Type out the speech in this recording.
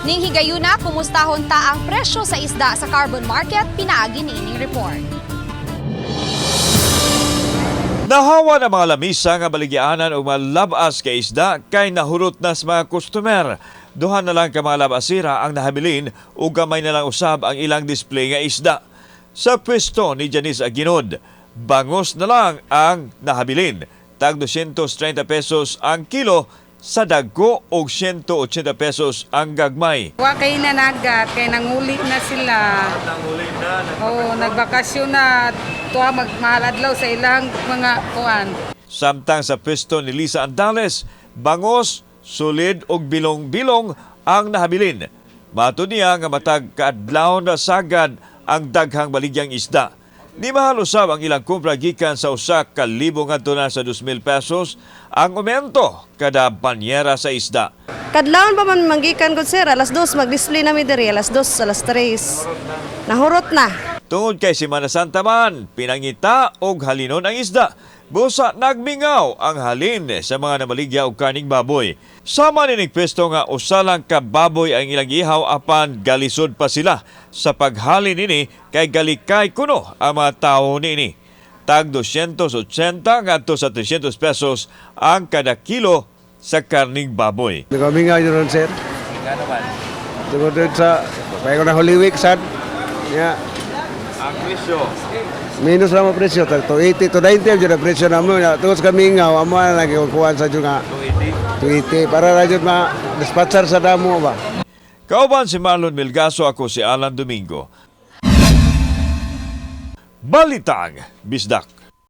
Ning higayuna, kumustahon ta ang presyo sa isda sa Carbon Market pinaagi niining report. Nahawa ng mga lamisa nga baligyaanan og mga labas kay isda kay nahurot na sa mga customer. Duha na lang ka mga labasira ang nahabilin ug gamay na lang usab ang ilang display nga isda. Sa pwesto ni Janice Aguinod, bangos na lang ang nahabilin. Tag 230 pesos ang kilo sa dagko og 180 pesos ang gagmay. Wa kay nanagat, kay nanguli na sila. Nanguli na. Oo, nagbakasyon na tuwa magmahaladlaw sa ilang mga kuan. Samtang sa pwesto ni Lisa Andales, bangos, sulid ug bilong-bilong ang nahabilin. Matud niya nga matag kaadlaw na sagad ang daghang baligyang isda. Ni mahal usab ang ilang kumpra gikan sa 1,000 ngadto na sa 2,000 pesos ang aumento kada banyera sa isda. Kadlawon pa man manggikan gud, sir, alas 2 mag-display na mi diri, alas 2, alas 3. Nahurot na. Tungod kay Semana Santa man, pinangita og halinon ang isda. Busa nagmingaw ang halin sa mga namaligya og kaning baboy. Sama nining pwesto nga usa lang ka baboy ang ilang ihaw apan galisod pa sila sa paghalin nini kay galikay kuno ang mga tawo niini. Tag 280 ngadto sa 300 pesos ang kada kilo sa karning baboy. Kami nga yun, sir. Nga naman, Tungod dun sa, kaya ko na Holy Week, sad. Ya, ang presyo minus lang ang presyo. Tag 280 to 90 ang presyo namo. Ya, tungod sa kami nga, amo na lagi kukuhan sa nga 280. 280 para ra jud ma dispatcher sa damo ba. Kauban si Marlon Milgaso, ako si Alan Domingo. Balitang Bisdak.